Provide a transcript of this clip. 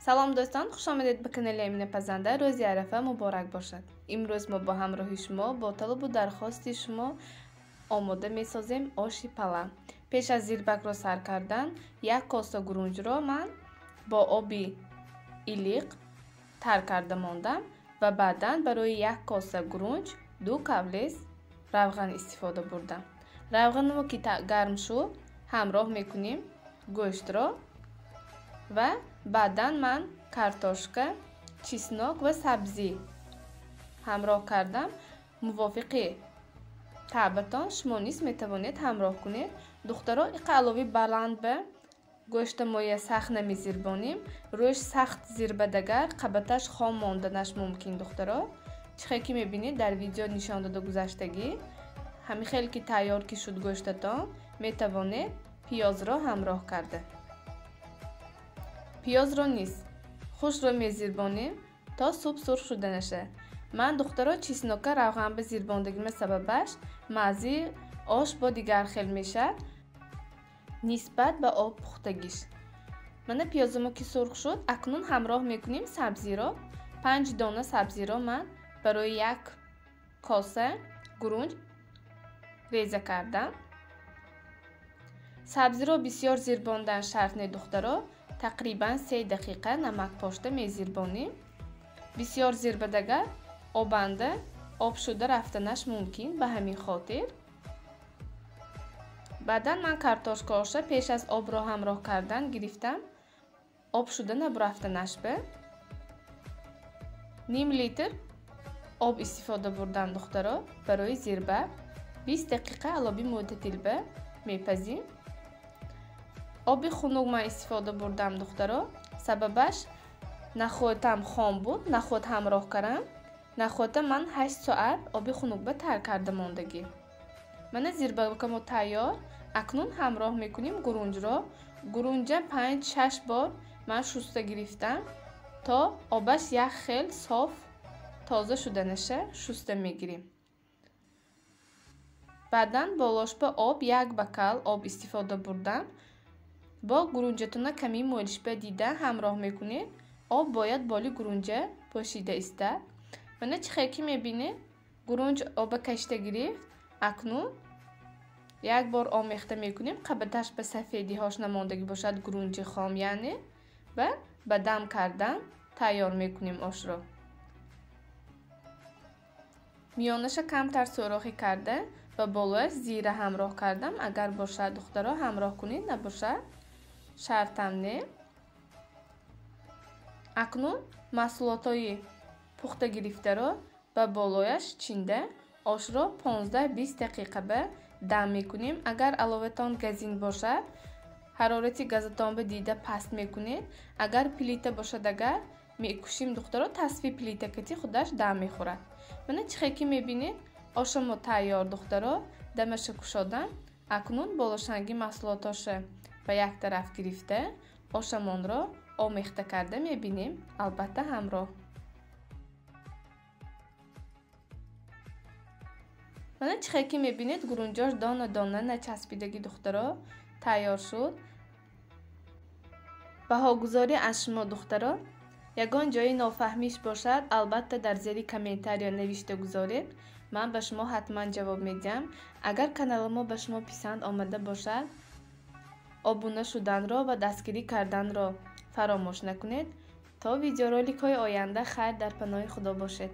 Салом дӯстон, хуш омадед ба канали Амина Пазанда. Рӯзи Арафа муборак бошад. Имрӯз мо бо ҳамроҳи шумо бо талабу дархости шумо омода месозем оши пала. Пеш аз зирбакро сар кардан, як коса гурунҷро ман бо оби илиқ тар карда мондам ва баъдан барои як коса гурунҷ 2 кавлес равған истифода бурдам. Равғанро ки гарм шуд, ҳамроҳ мекунем гӯштро ва баъдан ман картошка, чеснок ва сабзӣ ҳамроҳ кардам. Мувофиқи таъбатон шумо низ метавонед ҳамроҳ кунед. Духтаро, иқа алови баланд ба гӯшта моя сахт намезирбонем. Рӯш сахт зирбадагар қабаташ хом монданаш мумкин. Духтаро, чихе ки мебинед дар видео нишон дода гузаштагӣ, ҳамин хел ки тайёр ки шуд гӯштатон, метавонед пиёзро ҳамроҳ карда. Пиёзро низ хушро мезирбонем то суб сурх шуда наша. Ман духтаро чеснока равған ба зирбондагима сабабаш маззаи ош бо дигар хел мешавад нисбат ба об пухтагиш. Мана пиёзамо ки сурх шуд, акнун ҳамроҳ мекунем сабзиро. 5 дона сабзиро ман барои як коса гурунҷ реза кардам. Сабзиро бисёр зирбондан шарт не духтаро, тақрибан 3 дақиқа намакпошта мезирбонем. Бисёр зирбадагар обанда об шуда рафтанаш мумкин, ба ҳамин хотир. Баъдан ман картошкаоша пеш аз обро ҳамроҳ кардан гирифтам, об шуда набурафтанаш ба ним литр об истифода бурдам духтаро барои зирба. 20 дақиқа алоби мӯътадилба мепазим. Оби хунук ман истифода бурдам духтаро, сабабаш нахӯдам хом буд, нахӯд ҳамроҳ кардам. Нахӯда ман 8 соат оби хунукба тар карда мондагӣ. Мана зирбакамо тайёр. Акнун ҳамроҳ мекунем гурунҷро. Гурунҷа 5-6 бор ман шуста гирифтам то обаш як хел соф тоза шуданаша шуста мегирем. Баъдан болошба об як бакал об истифода бурдам. Бо гурунҷатона ками мӯлишба дида ҳамроҳ мекунед. Об бояд боли гурунҷа пӯшида истад. Мана чихе ки мебинед, гурунҷ оба кашида гирифт. Акнун як бор омехта мекунем, қабаташ ба сафедиҳош намондагӣ бошад гурунҷи хом, яъне ва ба дам кардан тайёр мекунем ошро. Миёнаша камтар сӯрохӣ карда ва болояш зира ҳамроҳ кардам. Агар бошад духтаро ҳамроҳ кунед, набошад шартам не. Акнун маҳсулотҳои пухта гирифтаро ба болояш чинда ошро 15-20 дақиқа ба дам мекунем. Агар аловатон газин бошад, ҳарорати газатонба дида паст мекунед. Агар плита бошад, агар мекушим духтаро, тасфи плита кати худаш дам мехӯрад. Мана чихе ки мебинед, ошамо тайёр духтаро, дамаша кушодам. Акнун болошанги маҳсулотоша ба як тараф гирифта ошамонро омехта карда мебинем, албатта ҳамроҳ. Мана чихе ки мебинед, гурунҷош дона дона начаспидагӣ духтаро тайёр шуд. Баҳогузорӣ аз шумо духтаро. Ягон ҷои нофаҳмиш бошад, албатта дар зери комментария навишта гузоред. Ман ба шумо ҳатман ҷавоб медиҳам. Агар канали мо ба шумо писанд омада бошад, обуна шуданро ва дастгирӣ карданро фаромӯш накунед. То видеороликҳои оянда хайр дар паноҳи Худо бошед.